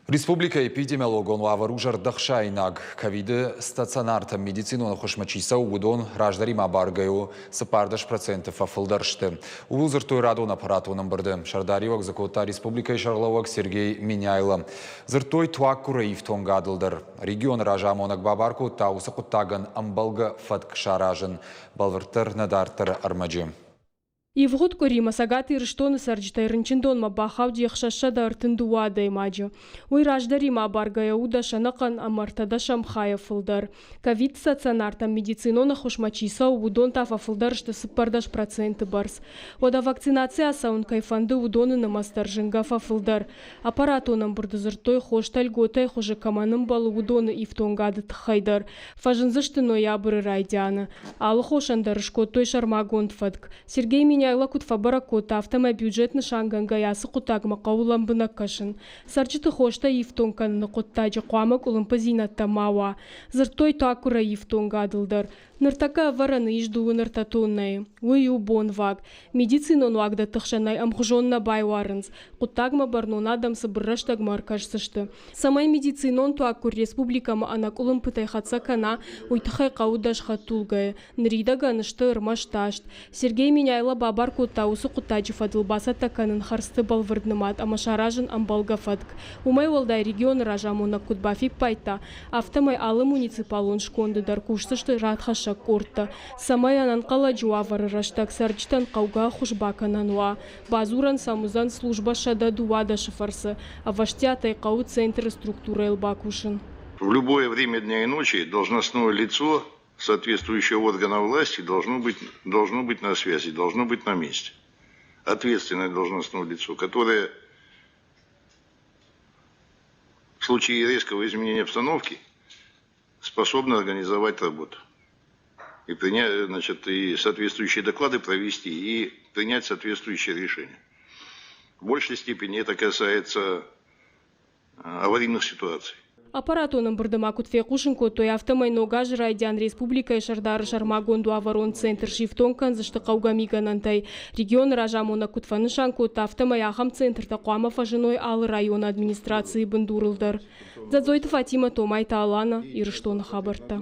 Республикӕйы эпидемиологон уавӕр у зӕрдӕхсаинаг. Ковиды стационартӕм медицинон ӕххуысмӕ чи цӕуы, уыдон раздӕримӕ абаргӕ у 14% фӕфылдӕр сты. Ууыл дзырдтой радон аппаратон ӕмбырды. Сӕрдариуӕг дзы кодта республикӕйы сӕргълӕууӕг Сергей Меняйло. Дзырдтой туаггуыры ифтонгадыл дӕр. Регионы разамонӕг бабар кодта уыцы хъуыддагӕн ӕмбӕлгӕ фӕтк саразын. Бӕлвырддӕр нӕ дарддӕры ӕрмӕджы. Ивгъуыд къуыримӕ Цӕгат Ирыстоны цӕрджытӕй рынчындонмӕ бахауди 632 адӕймаджы. Уый раздӕримӕ абаргӕйӕ у дӕс ӕнӕхъӕн ӕмӕ ӕртӕдӕсӕм хайӕ фылдӕр. Ковид-стационартӕм медицинон ӕххуысмӕ чи цӕуы, уыдон та фӕфылдӕр сты 14% бӕрц. Уӕдӕ вакцинаци ацӕуын кӕй фӕнды, уыдоны нымӕц дӕр зынгӕ фӕфылдӕр. Аппаратон ӕмбырды дзырдтой хостӕ льготӕйы хуызы кӕмӕн ӕмбӕлы, уыдоны ифтонгады тыххӕй дӕр. Фӕзындзысты ноябры райдианы. Алы хосӕн дӕр скодтой сӕрмагонд фӕтк. Сергей Меняйло куыд фӕбӕрӕг кодта, афтӕмӕй бюджет нысангӕнгӕйӕ ацы хъуыддагмӕ хъӕуы лӕмбынӕг кӕсын. Цӕрджыты хостӕ ифтонг кӕныны хъуыддаджы хъуамӕ къуылымпыдзинӕдтӕ ма уа. Дзырдтой туаггуырӕй ифтонгадыл дӕр. Ныртӕккӕ ӕвӕрӕны ис дыууын ӕртӕ тоннӕйы. Уый у бонваг. Медицинон уагдӕтты хсӕн ӕй ӕмхуызон нӕ байуарынц. Хъуыддагмӕ бӕрнон адӕм цыбыр рӕстӕгмӕ ӕркӕсдзысты. Цӕмӕй медицинон туаггуыр республикӕмӕ ӕнӕкъуылымпытӕй хӕццӕ кӕна, уый тыххӕй хъӕуы дӕс хӕдтулгӕйы. Ныридӕгӕн сты ӕрмӕст аст. Сергей Меняйло бабар кодта уыцы хъуыддаджы фӕдыл бацӕттӕ кӕнын хӕрдзты бӕлвырд нымад ӕмӕ саразын ӕмбӕлгӕ фӕтк. Уымӕй уӕлдай регионы разамонӕг куыд бафиппайдта, афтӕмӕй алы муниципалон сконды дӕр кусдзысты радхӕссӕг къордтӕ, цӕмӕй ӕнӕнхъӕлӕджы уавӕры рӕстӕг цӕрджытӕн хъӕугӕ ӕххуыс бакӕнӕн уа. Бадзурӕн сӕм уыдзӕн службӕ 112-ы фӕрцы. Ӕвӕстиатӕй хъӕуы центры структурӕйыл бакусын. В любое время дня и ночи должностное лицо соответствующего органа власти должно быть на связи, должно быть на месте. Ответственное должностное лицо, которое в случае резкого изменения обстановки способно организовать работу. И принять, значит, и соответствующие доклады провести, и принять соответствующие решения. В большей степени это касается аварийных ситуаций. Аппаратон ӕмбырды ма куыд фехъусын кодтой, афтӕмӕй ног азы райдиан республикӕйы сӕрдары сӕрмагонд уавӕрон центр сифтонг кӕндзысты хъӕугӕ мигӕнӕнтӕй. Регионы разамонӕг куыд фӕнысан кодта, афтӕмӕй ахӕм центртӕ хъуамӕ фӕзыной алы районы администрацийы бындурыл дӕр. Дзӕдзойты Фатимӕ, Томайты Алана, Ирыстоны хабӕрттӕ.